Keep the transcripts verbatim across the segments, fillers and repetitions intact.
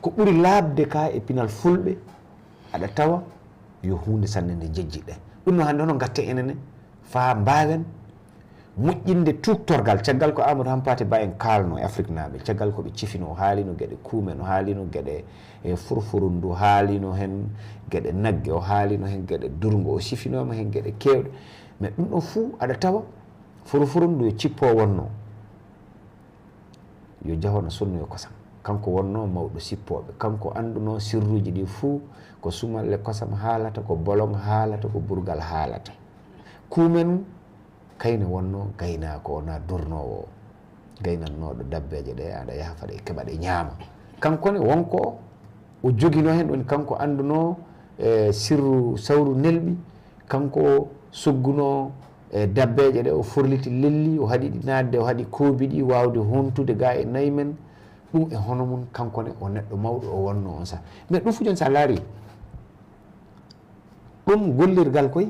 Ko ɓuri laaɓde ka e pinal fulɓe, aɗa tawa yo huunde sanne nde jejjiɗen. Ɗum no hannde hono ngatte enene faa mbaawen moƴƴinde tuugtorgal. Caggal ko Amadou Hampâté Bâ en kaalno e Afriknaaɓe, caggal ko ɓe cifino, o haalino geɗe kuumen, o haalino geɗe e furfurundu, o haalino heen geɗe nagge, o haalino heen geɗe durngo, o sifinooma heen geɗe keewɗe. Mais ɗum ɗo fuu aɗa tawa furfurundu yo cippo wonno. Yo jahono sunnoyo kosam. Kanko wonno mawɗo sippooɓe. Kanko annduno sirruuji ɗi fuu, ko sumalle kosam haalata, ko bolong haalata, ko burgal haalata. Kuumen kayne wonno gaynaako, wona durnoowo o. Gaynannooɗo dabbeeje ɗe, aɗa yaha faɗa e keɓa ɗe ñaama. Kanko ne wonko o jogino heen, woni kanko annduno e sirru sawru nelɓi, kanko sogguno e dabbeeje ɗe, o forliti lelli, o haɗi ɗi naatde, o haɗi koobi ɗi waawde hontude ga e nayi men. Ɗum e hono mum, kanko ne o neɗɗo mawɗo o wonno on sah. Mais ɗum fu jon sa laari, ɗum gollirgal koy,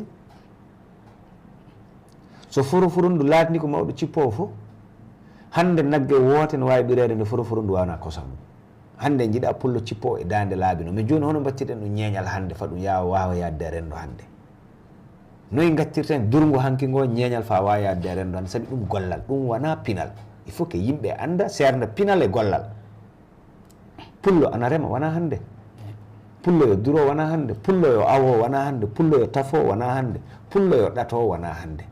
so foroforondu laatni ko mawɗo cippoowo fof, hannde nagge woote no waawi ɓireede nde foroforondu waawna kosam mum. Hannde njiɗa pullo cippo e daande laabi no. Mais jooni hono mbattirɗen ɗum ñeeñal hannde, fa ɗum yaawa waawa yaadde e renndo hannde? Noy ngattirten durngo hanki ngo ñeeñal fa waawa yaadde e renndo hannde? Sabi ɗum gollal, ɗum wona pinal. Il faut que yimɓe annda seernda pinal e gollal. Pullo ana rema wona hannde. Pullo yo duro wona hannde. Pullo yo awo wona hannde. Pullo yo tafo wona hannde. Pullo yo ɗato wona hannde.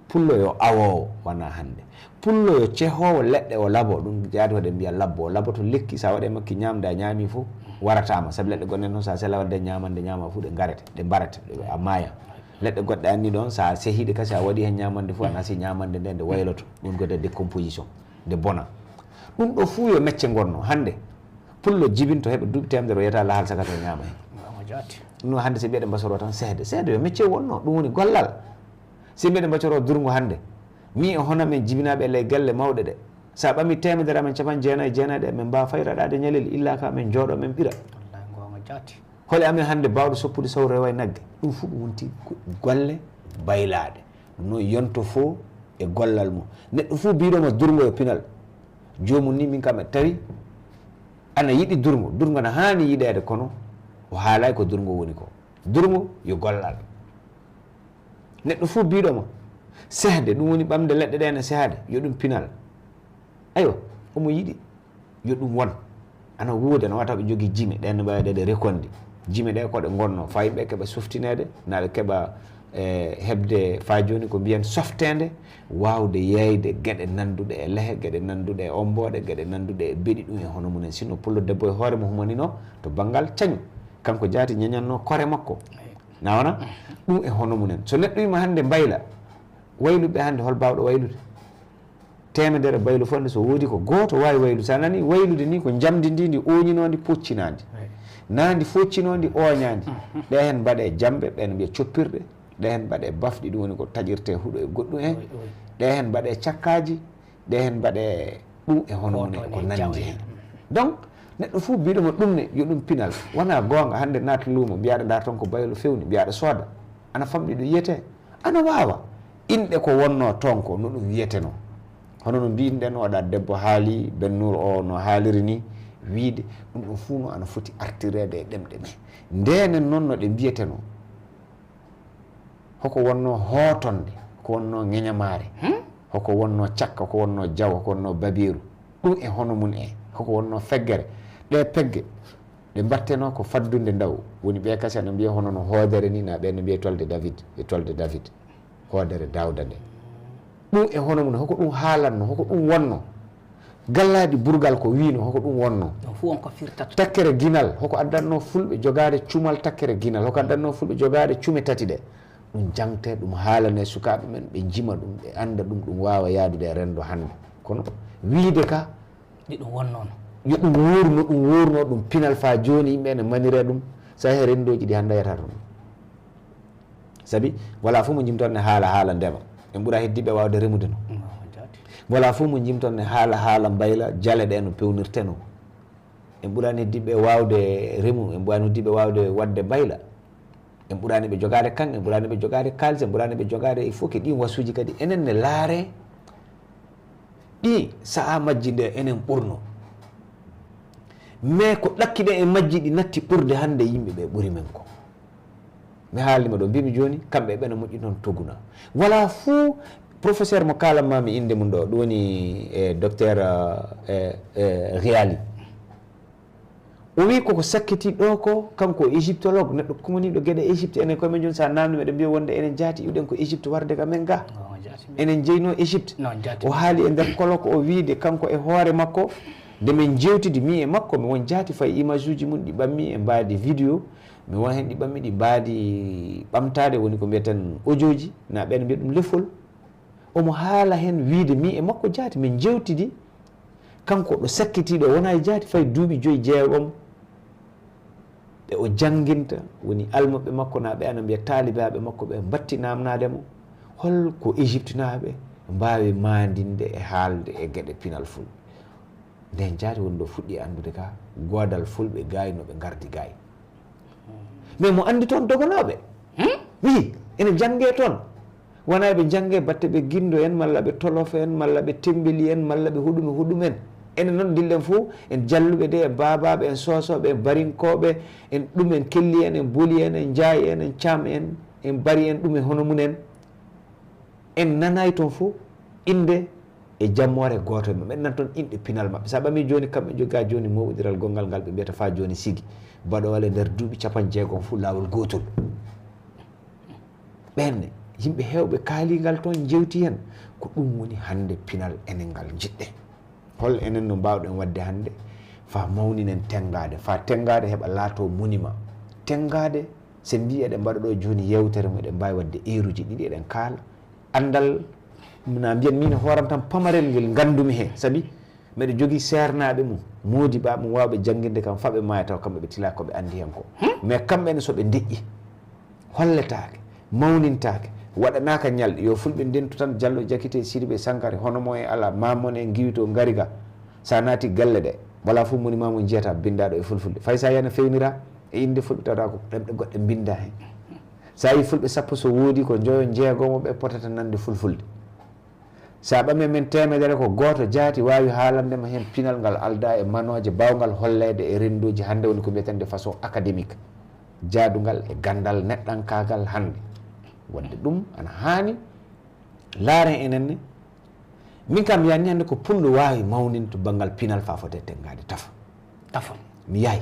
Pullo yo awoowo wona hannde. Pullo yo cehoowo leɗɗe o labo, ɗum jaadi waɗe mbiya labbo. O laboto lekki, sa waɗe makki ñaamde, a ñaami fof, waratama. Sabi leɗɗe gonɗen noon, sa sela wadde ñaamande, ñaama fof, ɗe ngarete, ɗe mbarete, ɗe, a maaya. Leɗɗe goɗɗe anni ɗoon, sa sehiɗe kasi, a waɗi heen ñaamande fof, ana si ñaamande nde, nde wayloto. Ɗum ko de décomposition, nde bona. Ɗum ɗo fuu yo mecce ngonno. Hannde, pullo jibinto heɓa duuɓi teemedere, o yiyata lahal sakat o ñaama heen. Ɗum no hannde, so mbiyeɗen mbasoro tan sehde. Sehde yo mecce wonno, ɗum woni gollal. Si mbiɗen mbaccoro durngo hannde, mi e hono men jibinaaɓe e ley galle mawɗe ɗe, sa ɓami teemedere amen capanɗe jeenayi e jeenayi ɗe, men mbaawa fay raɗaade ñalel, illa ka men jooɗo, men ɓira. Wallahi, goonga jaati. Holi amen hannde baawɗo soppude sawru rewa e nagge? Ɗum fof ɗum wonti ko golle baylaaɗe. Ɗum noon yonto fof e gollal mum. Neɗɗo fof biiɗo ma durngo e pinal. Joomum ni min kam e tawi ana yiɗi durngo. Durngo ana haani yiɗeede, kono o haalay ko durngo woni ko. Durngo yo gollal. Neɗɗo fof biiɗo ma sehde, ɗum woni ɓamde leɗɗe ɗe ene sehade, yo ɗum pinal. Aywa, omo yiɗi yo ɗum won. Ana woodi, ana wata ɓe jogii jime, ɗen no mbaɗe ɗe rekonde. Jime ɗe ko ɗe ngonno, faa yimɓe keɓa softineede, na ɓe keɓa, eh, heɓde faa jooni ko mbiyen softeende, waawde yeeyde geɗe nannduɗe e lehe, geɗe nannduɗe e ombooɗe, geɗe nannduɗe e beɗi ɗum e hono mumen. Sinno pullo debbo e hoore mo humanino to banngal cañu. Kanko jaati ñañanno kore makko. Na wona? Ɗum e hono mumen. So neɗɗo wima hannde mbayla, wayluɓe hannde hol baawɗo waylude? Teemedere baylu fof nde so woodi ko gooto waawi waylude. So a nani waylude ni ko njamndi ndi, ndi ooñinoo, ndi poccinaa ndi. Eey. Naa ndi foccino, ndi ooñaa ndi. Mhm. Ɗe heen mbaɗe jambe, ɓeen mbiya coppirɗe. Ɗe heen mbaɗe bafɗi, ɗum woni ko taƴirte huɗo e goɗɗum en. Eey, eey. Ɗe heen mbaɗe cakkaaji, ɗe heen mbaɗe ɗum e hono mum e ko nanndi heen. Donc, neɗɗo fof mbiɗo mo ɗum ne, yo ɗum pinal. Wona goonga, hannde naat luumo, mbiyaɗo ndaar toon ko baylo fewni, mbiyaɗo sooda. Ana famɗi ɗo yiyetee? Ana waawa. Inɗe ko wonnoo toon ko, no ɗum wiyetenoo. Hono no mbiyɗen oɗa debbo haali, Ben Nour o no haaliri ni, wiide ɗum ɗum fof no ana foti artireede e ɗemɗe men. Ndenen noon no ɗe mbiyetenoo. Hoko wonnoo hootonde, hoko wonnoo ŋeñamaare, hmm? Hoko wonnoo cakka, hoko wonnoo jaw, hoko wonnoo babeeru. Ɗum e hono mum en, hoko wonnoo feggere. Ɗe pegge, ɗe mbattenoo ko faddunde ndaw. Woni ɓe kasi ana mbiya hono no hoodere ni, na ɓe no mbiya Toile de David, e Toile de David. Hoodere Daawda nde. Ɗum e hono mum, hoko ɗum haalanno, hoko ɗum wonno? Gallaaɗi burgal ko wiino, hoko ɗum wonno? Ɗum fof on ko firtata. Takkere ginal, hoko addanno fulɓe jogaade cumal takkere ginal, hoko addanno fulɓe jogaade cume tati ɗe? Ɗum jangte, ɗum haalane sukaaɓe men, ɓe njima ɗum, ɓe annda ɗum, ɗum waawa yaadude e renndo hannde. Kono wiide ka, ɗi ɗum wonnono, yo ɗum wuurno, ɗum wuurno, ɗum pinal faa jooni yimɓe ene manira ɗum, so he renndooji ɗi hannde yata toon. Sabi wala fof mo jimton ne haala, haala ndema. En ɓura heddiɓe waawde remude no. Wala fof mo jimton ne haala, haala mbayla, jale ɗe no pewnirteno. En ɓurani heddiɓe waawde remu, en ɓurani heddiɓe waawde waɗde mbayla. En ɓurani ɓe jogaade kaŋŋe, en ɓurani ɓe jogaade kaalis, en ɓurani ɓe jogaade, il faut que ɗiin wasuuji kadi enen ne laare. Ɗi sahaa majji nde enen ɓurno. Mais ko ɗakki ɗen e majji ɗi natti ɓurde hannde yimɓe ɓe ɓuri men ko. Mi haalnima ɗo, mbimi jooni, kamɓe e ɓena moƴƴi noon toguna. Wala fuu professeur mo kaalanmaami innde mum ɗo, ɗum woni e docteur e, e, Riali. O wi koko sakkiti ɗo ko, kanko o égyptologue, neɗɗo kumaniiɗo geɗe Égypte. Enen koye men jooni, so a naamni meɗen mbiya wonde enen jaati iwɗen ko Égypte warde ka men ga. Enen jeyno Égypte. O haali e nder colloque o wiide kanko e hoore makko, nde min jewtidi mi e makko, mi won jaati fay image uji mum ɗi ɓammi e mbaadi vidéo, mi won heen ɗi ɓammi ɗi mbaadi ɓamtaade, woni ko mbiyeten audio ji, na ɓeen mbiya ɗum lefol. Omo haala heen wiide mi e makko jaati min jewtidi, kanko ɗo sakkitiiɗo wona e jaati fay duuɓi joyi jeegom, ɓe o jannginta, woni almuɓɓe makko na ɓe ana mbiya taalibaaɓe makko ɓe mbatti naamnaade mo, hol ko Égyptenaaɓe mbaawi maandinde e haalde e geɗe pinal fulɓe. Nden jaati woni ɗo fuɗɗi anndude ka goodal fulɓe gaay no ɓe ngardi gaay. Mais mo anndi toon doganooɓe. Wi, ene jannge toon. Wona ɓe jannge batte ɓe gindo en, malla ɓe tolof en, malla ɓe tembeli en, malla ɓe huɗum e huɗum en. Enen noon dillen fof, en jalluɓe de, en baabaaɓe, en soosooɓe, en barinkooɓe, en ɗum en kelli en, en boli en, en njaayi en, en caam en, en bari en ɗum e hono mum en. En nanaay toon fof innde e jammoore gooto e maɓɓe. En nan toon inɗe pinal maɓɓe. So a ɓamii jooni, kamɓe njogaa jooni mooɓondiral gonngal ngal ɓe mbiyata faa jooni sigi. Baɗoole nder duuɓi capanɗe jeegom fof laawol gootol. Ɓeen ne, yimɓe heewɓe kaali ngal toon, njewti heen. Ko ɗum woni hannde pinal enen ngal njiɗɗen. Hol enen no mbaawɗen waɗde hannde faa mawninen tenngaade, faa tenngaade heɓa laatoo monument. Tenngaade, so en mbii eɗen mbaɗa ɗo jooni yeewtere mum, eɗen mbaawi waɗde eeruuji ɗiɗi, eɗen kaala. Anndal, na mbiyan miin e hooram tan pamarel ngel nganndumi heen, sabi mbeɗa jogii seernaaɓe mum, moodibaaɓe mum waawɓe jannginde kam faa ɓe maaya tawa kamɓe ɓe tilaa ko ɓe anndi heen ko. Mais kamɓe ne so ɓe ndeƴƴi, holletaake, mawnintaake, waɗanaaka ñalɗi, yo fulɓe ndentu tan Jallo, Jakite, Sidibe, Sankare, hono mo e alaa, maa mon e Ngiwito, Ngariga. So a naati galle ɗe, wala fof monument mo njiyata binndaaɗo e fulfulde. Fay so a yiyii na feewnira e innde fulɓe, tawata ko ɗemɗe goɗɗe mbinndaa heen. So a yii fulɓe sappo, so woodi ko njoyo, njeegomo ɓe potata nande fulfulde. So a ɓamii men teemedere, ko gooto jaati waawi haalande ma heen pinal ngal aldaa e manooje baawngal holleede e renndooji hannde woni ko mbiyeten de façon académique, jaadungal e ganndal neɗɗankaagal hannde. Waɗde ɗum ana haani laaren enen ne. Min kam mi yaani hannde ko pullo waawi mawnin to banngal pinal faa fotee tenngaade tafa. Tafa. Mi yahi.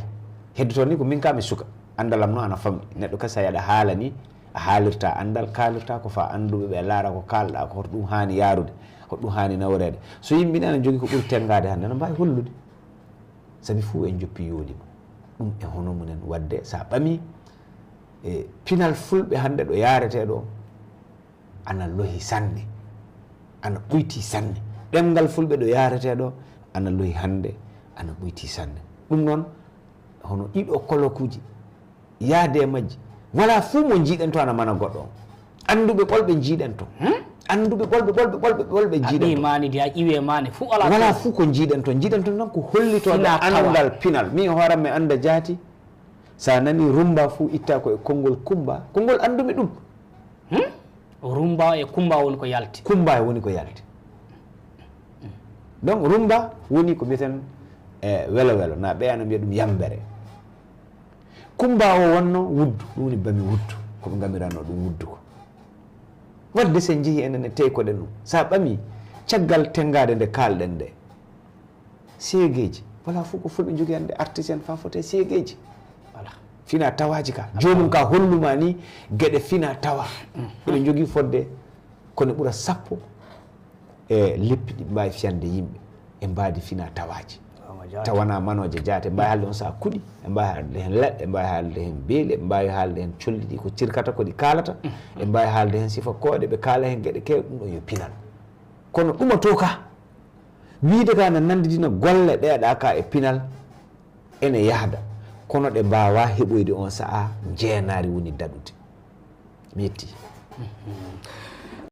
Heddotoo ni ko min kam mi suka. Anndal am noon ana famɗi. Neɗɗo kadi so a yaɗa haala ni, a haalirta anndal, kaalirta ko faa annduɓe ɓe, laara ko kaalɗa ko, hoto ɗum haani yaarude, hoto ɗum haani nawreede. So yimɓe ne ana njogii ko ɓuri tenngaade hannde, ana mbaawi hollude. Sabi fuu en njoppi yooli mum. Ɗum e hono mum en waɗde, so a ɓamii e pinal fulɓe hannde ɗo yaaretee ɗo, ana lohi sanne, ana ɓoyti sanne. Ɗemngal fulɓe ɗo yaaretee ɗo, ana lohi hannde, ana ɓoyti sanne. Ɗum noon, hono ɗiɗo kolokuuji, yaade e majji. Wala fuu mo njiiɗen to ana mana goɗɗo on. Annduɓe ɓolɓe njiiɗen to. Annduɓe ɓolɓe, ɓolɓe, ɓolɓe, ɓolɓe njiiɗen to. Maani de a ƴiwi e maani fuu alaa. Wala fuu ko njiiɗen to. Njiiɗen to noon ko hollitooɓe anndal pinal. Min e hooram mi annda jaati. So a nanii Rumba fuu itta ko e konngol Kumba. Konngol anndumi ɗum. Hmm? Rumba e Kumba woni ko yalti. Kumba e woni ko yalti. Donc Rumba woni ko mbiyeten e welo welo. Na ɓe ana mbiya ɗum yambere. Kumba o wonno wuddu, ɗum woni bami wuddu. Ko ɓe ngamiranno ɗum wuddu ko. Waɗde so en njehii enen e teykoɗen ɗum. So a ɓamii caggal tenngaade nde kaalɗen nde. Seegeeji. Wala fof ko fulɓe njogii hannde artisan faa fotee seegeeji. Wala. Fina tawaaji ka. Joomum ka holluma ni geɗe fina tawa. Eɓe njogii fodde kono ɓura sappo e leppi ɗi mbaawi fiyande yimɓe. E mbaadi fina tawaaji. Tawana manooje jaate, mbaawi haalde on so a kuɗi, e mbaawi haalde heen leɗɗe, e mbaawi haalde heen beeli, e mbaawi haalde heen colli ɗi ko cirkata, ko ɗi kaalata, e mbaawi haalde heen sifa kooɗe, ɓe kaala heen geɗe keewɗe, ɗum ɗo yo pinal. Kono ɗumatoo ka, wiide ka na nanndidina golle ɗeeɗa ka e pinal, ene yahda, kono ɗe mbaawaa heɓoyde on sa'a, njeenaari woni daɗude. Mi yetti.